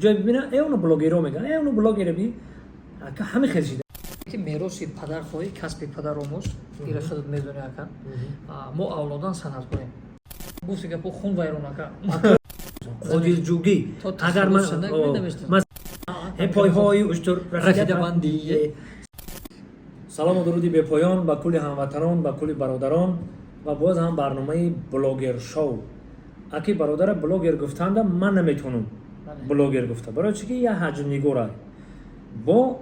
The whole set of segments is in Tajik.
Ҷой бибина, э уно блогеро меган, э уно блогере би, ака ҳами хел шида. Ки мероси падар хоҳӣ, касби падар омӯз, ира худат медонӣ, ака. Мо авлодан санъаткорем. Гуфти гапо хун вайрон, ака. Қодирҷугӣ. Агар ман пойҳои уштур рафида бандие. Салому дуруди бепоён ба кулли ҳамватанон, ба кулли бародарон ва боз ҳам барномаи блогер шоу. Аки бародара блогер гуфтанда ман наметавонам блогер гуфта. Барои чӣ ки як ҳаҷмнигорай бо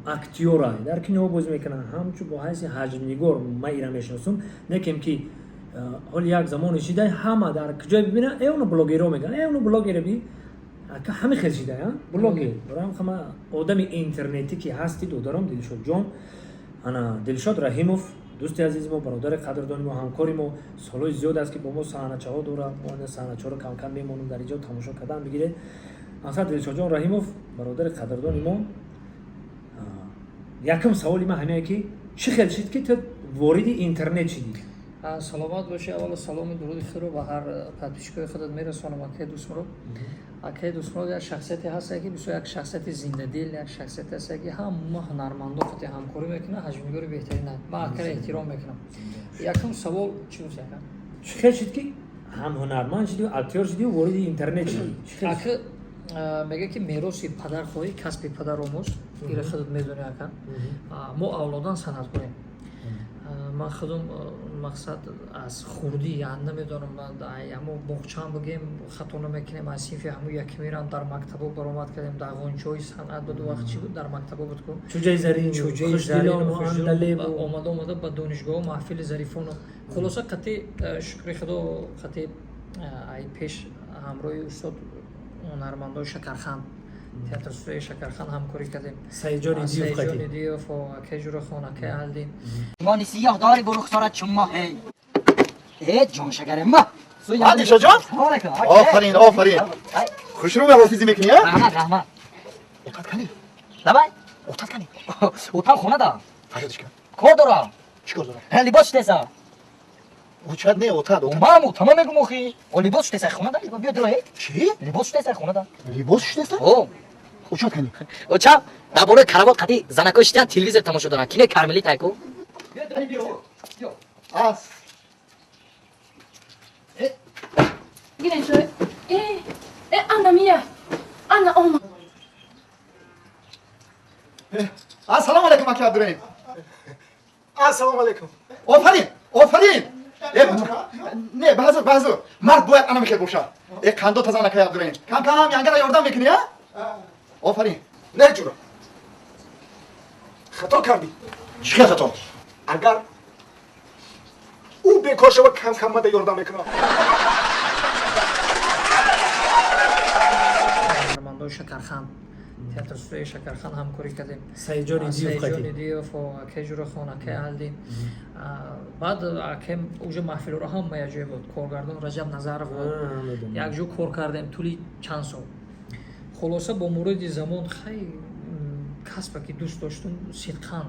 актёрай дар кино бозӣ мекунанд, ҳамчун бо ҳайси ҳаҷмнигор ман ира мешиносум. Некем ки ҳоли як замоне шидай, ҳама дар куҷое бибина, э уно блогеро меган, э уно блогере би, ака ҳами хел шидай, блогер. Барои ҳама одами интернетӣ ки ҳасти, додаром, Дилшодҷон, ана Дилшод Раҳимов, дӯсти азизи мо, бародари қадрдони мо, ҳамкори мо, солҳои зиёд аст, ки бо мо саҳначаҳо дорад. Мо саҳначаҳоро камкам мемонем, дар инҷо тамошо кардан бигиред. Асад Дилшодҷон Раҳимов, бародари қадрдони мо, якум саволи ман ҳамее ки чӣ хел шид, ки ту вориди интернет шидӣ? Саломат бошӣ. Аввало салому дуруди худро ба ҳар подписчикои худат мерасонам. Акаи Дӯстмурод, акаи Дӯстмурод як шахсияте ҳаста, ки бисёр як шахсияти зиндадил, як шахсияте ҳаста, ки ҳама ҳунармандо қати ҳамкорӣ мекунад, ҳаҷмнигори беҳтарин. Ман акара эҳтиром мекунам. Якум савол чӣ гуфти, ака? Чӣ хел шид, ки ҳам ҳунарманд шидӣ, актёр шидӣ, вориди интернет шидӣ? Ака, мега ки мероси падар хоҳӣ, касби падар омӯз, ира худат медонӣ, ака. Мо авлодан санъаткорем. Ман худум, мақсад, аз хурдӣ, намедонам, ҳамо боғчаам бигем, хато намекунем, аз синфи ҳамо якмирам дар мактабо баромад кардем, дар ғончаҳои санъат буд. Вақт чӣ буд, дар мактабо буд ку. Чуҷаи зарин, чуҷаи зарин, омада омада ба донишгоҳ, маҳфили зарифону хулоса қати, шукри худо, қати ай пеш ҳамроҳи устод ҳунармандои Шакархан, театр студияи Шакархан ҳамкорӣ кардем. Саидҷони Саидҷони Диёв, акаи Ҷурахон, акаи Алдин. Мони сиёҳ дори бурухсорат чун моҳе, э ҷоншагари ма. Дилшодҷон, офарин, офарин, хушрӯ ҳофизӣ мекунӣ? Раҳмат, раҳмат. Отат кани? Давай. Отат кани? Отам хона да. Фарёдиш кан. Кор дорам. Чӣ кор дорам? Либос шутеса. Учат не, отат, отат. Мам, отама мегум охи. О, либос шутеса хона да, биё дро. Чӣ? Либос шутеса хона да. Либос шутеса? О. Учат кани? Оча, дар бораи каравот қати занакои шитян, телевизор тамошо доранд. Кине кармели тайку. Ас. Гирен. Э, э, ана мия. Ана омад. Ассалому алайкум, ака Абдураҳим. Ассалому алайкум. Офарин, офарин. Не, баҳзур, баҳзур, мард бояд ана мехел бошад. Э, қандо тазан, акай Абдураҳим, кам кам янгара ёрдам мекунӣ, а? Офарин. Не, ҷура, хато кардӣ. Чӣ хел хато? Агар ӯ бекор шава, кам кам мада ёрдам мекунам. Ҳунармандои Шакархан, театр студияи Шакархан ҳамкорӣ кардем. Саидҷони Диёв. Саидҷони Диёв, акаи Ҷурахон, акаи Алдин. Баъд акаи уже маҳфилҳоро ҳама якҷоя буд, коргардон Раҷаб Назаров буд, якҷо кор кардем тӯли чанд сол. Хулоса, бо мурури замон, хай, касбе ки дӯст доштум, сидқан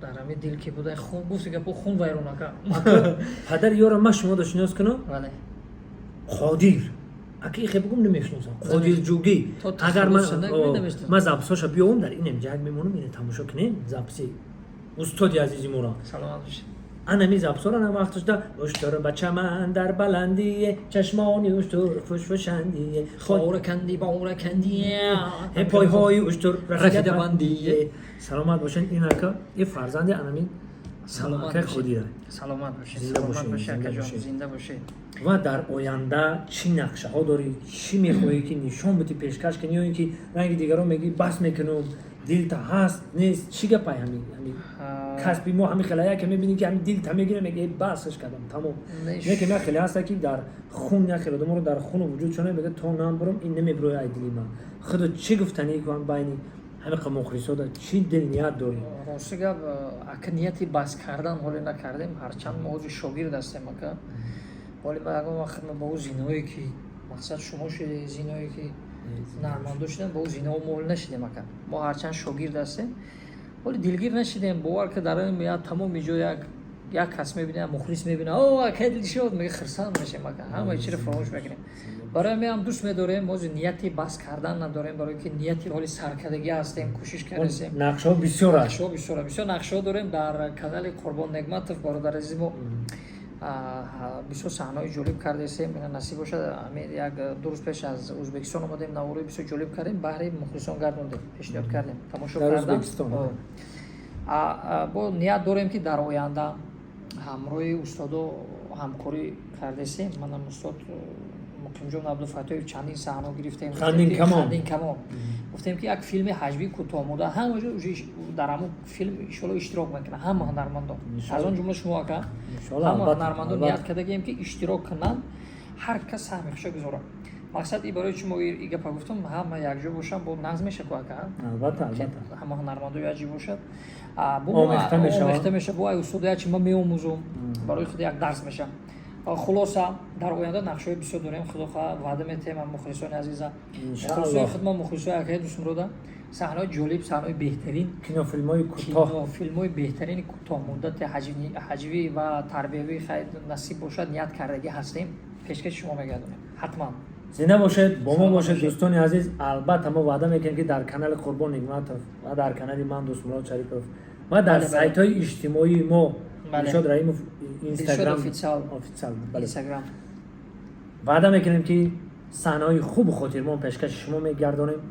дар ҳами дил ки буда, гуфти гапо хун вайрон, ака. Падари ёро ман шумо дошинос кунам. Бале. Қодир ака, ихе бигум, намешиносам. Қодирҷугӣ. Агар ман записҳоша биёвам, дар инем ҷак мемонам, ине тамошо кунем записи устоди азизи моро. Саломат бошед. Анами записҳоро на вақташда уштур бачаман дар баландие, чашмони уштур фушфушандие, хора канди, бора кандие, пойҳои уштур рафида бандие. Саломат бошед. Ин ака, и фарзанди анами. Саломат. Қодира. Саломат бошед, саломат бошед, акаҷон, зинда бошед. Ва дар оянда чӣ нақшаҳо дорӣ, чӣ мехоҳӣ, ки нишон бидӣ, пешкаш кунӣ, ё ин ки ранги дигарон мегӣ, бас мекунам, дилта ҳаст, нест, чӣ гапай? Ҳами касби мо ҳами хеле яке мебинӣ, ки ҳами дилта мегира, меги, басаш кардам, тамом. Неке як хеле ҳаста, ки дар хун, як хеле одаморо дар хуну вуҷудшона мега, то намбурам, ин намебироя ай дили ман. Худо чӣ гуфтанӣ кун байни ҳамиқа мухлисода, чӣ дилният дорӣ? Рости гап, ака, нияти бас кардан ҳоле накардем, ҳарчанд мо ҳозир шогирд ҳастем, ака. Ҳоле ма ягон вақт ма ба ӯ зинаое ки, мақсад, шумо шуде, зинаое ки ҳунармандо шудем, ба ӯ зинао мо ҳоле нашидем, ака. Мо ҳарчанд шогирд ҳастем, ҳоле дилгир нашидем. Бовар ки, дар тамоми ҷо як як кас мебина, мухлис мебина, о, ака Дилшод мега, хирсанд мешем, ака, ҳамаи чиро фаромӯш мекунем. Барои ҳамин ҳам дӯст медорем. Мо нияти бас кардан надорем, барое ки нияти ҳоли саркардагӣ ҳастем, кӯшиш кардасем. Нақшаҳо бисёр аст. Нақшаҳо бисёр, бисёр нақшаҳо дорем. Дар канали Қурбон Негматов, бародари азизи мо, бисёр саҳнаҳои ҷолиб кардасем. Ина, насиб бошад, ҳамин як ду рӯз пеш аз Ӯзбекистон омадем, наворои бисёр ҷолиб кардем, баҳри мухлисон гардондем, пешниҳод кардем, тамошо Дар кардам. Ӯзбекистон. Бо ният дорем, ки дар оянда ҳамроҳи устодо ҳамкорӣ кардесем. Манам устод Муқимҷон Абдуфаттоев чандин саҳно гирифтем. Хандин камон. Хандин камон. Гуфтем, ки як филми ҳаҷвии кӯтоҳмуддат, ҳама ҷо уже дар ҳамон филм иншоалло иштирок мекунанд ҳама ҳунармандон, аз он ҷумла шумо, ака. Иншоалло, Ҳама албатта, ҳунармандон албатта. ният кардагием, ки иштирок кунанд, ҳар кас саҳми худша гузорад. Мақсад и барои чи мо и гапа гуфтам, ҳама якҷо бошанд, бо нағз меша ку, ака. Албатта, албатта. Ҳама ҳунармандо якҷо бошад. Омехта мешаванд. Омехта мешавад. Бо ай устода якчи ман меомӯзум, барои худ як дарс мешавам. Хулоса, дар оянда нақшаҳои бисёр дорем. Худо хоҳад, ваъда метиҳем ам мухлисони азиза, Иншааллоҳ. мухлисои худмон, мухлисои акаи Дӯстмурода, саҳнаҳои ҷолиб, саҳнаҳои беҳтарин. Кинофилмҳои кӯтоҳ. Кинофилмҳои беҳтарини кӯтоҳмуддати ҳаҷвӣ ва тарбиявӣ, хайр, насиб бошад, ният кардагӣ ҳастем, пешкаши шумо мегардонем ҳатман. Зинда бошед, бо мо Саломат бошед. бошед. Дӯстони азиз, албатта, мо ваъда мекунем, ки дар канали Қурбон Нигматов ва дар канали ман, Дӯстмурод Шарипов, ва дар Бале, бале. сайтҳои иҷтимоии мо, Дилшод Раҳимов, Инстаграм. Дилшод Официал. Официал, бале. Инстаграм. Ваъда мекунем, ки саҳнаҳои хубу хотирмон пешкаши шумо мегардонем,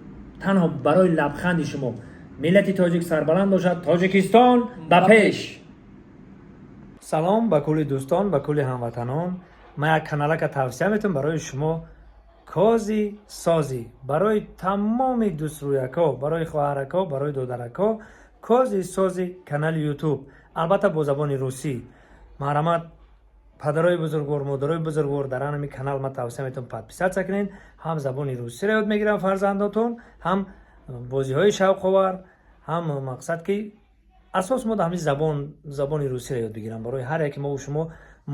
танҳо барои лабханди шумо. Миллати тоҷик сарбаланд бошад, Тоҷикистон ба пеш! Салом ба кулли дӯстон, ба кулли ҳамватанон. Ман як каналака тавсия метавам барои шумо, Кози Созӣ, барои тамоми дӯстрӯяко, барои хоҳарако, барои додарако. Кози Созӣ, канали Ютуб, албатта, бо забони русӣ. Марҳамат, падарои бузургвор, модарои бузургвор, дар ҳамин канал ман тавсия метавам подписаться кунед. Ҳам забони русиро ёд мегирам фарзандотон, ҳам бозиҳои шавқовар, ҳам мақсад ки асос мо ҳамин забон, забони русиро ёд бигирам. Барои ҳар яке мову шумо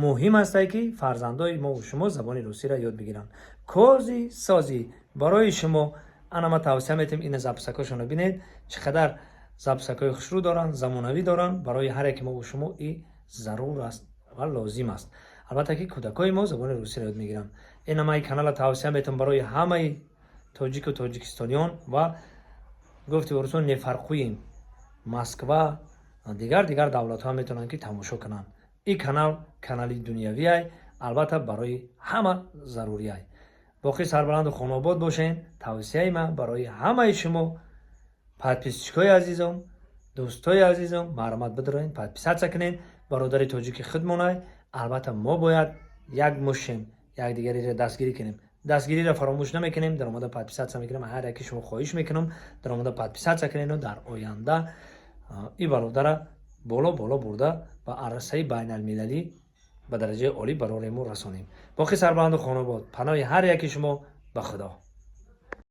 муҳим астае, ки фарзандои мову шумо забони русиро ёд бигиранд. Кози Созӣ барои шумо ана ма тавсия метавем. Ина записакҳошонро бинед, чӣ қадар записакҳои хушрӯ доранд, замонавӣ доранд. Барои ҳар яке мову шумо и зарур аст ва лозим аст, албатта, ки кӯдакҳои мо забони русиро ёд мегиранд. Ина ма канала тавсия метавам барои ҳамаи тоҷику тоҷикистониён ва гуфти урусо не фарқуем, Москва, дигар дигар давлатҳо метавонанд, ки тамошо кунанд. Ин канал канали дунявиай, албатта, барои ҳама заруриай. Боқӣ сарбаланду хонобод бошен. Тавсияи ман барои ҳамаи шумо, подписчикҳои азизом, дӯстои азизом, марҳамат, бидроен, подписаться кунед. Бародари тоҷики худмонай, албатта, мо бояд як мушем, якдигареро дастгирӣ кунем. Дастгириро фаромӯш намекунем, дар омада подписаться мекунем. Ҳар яке шумо хоҳиш мекунам, дар омада подписаться кунеду дар оянда ин бародара боло боло бурда, ба арсаи байналмилалӣ ба дараҷаи олӣ барорему расонем. Боқӣ сарбаланду хонобод, паноҳи ҳар яки шумо, ба Худо.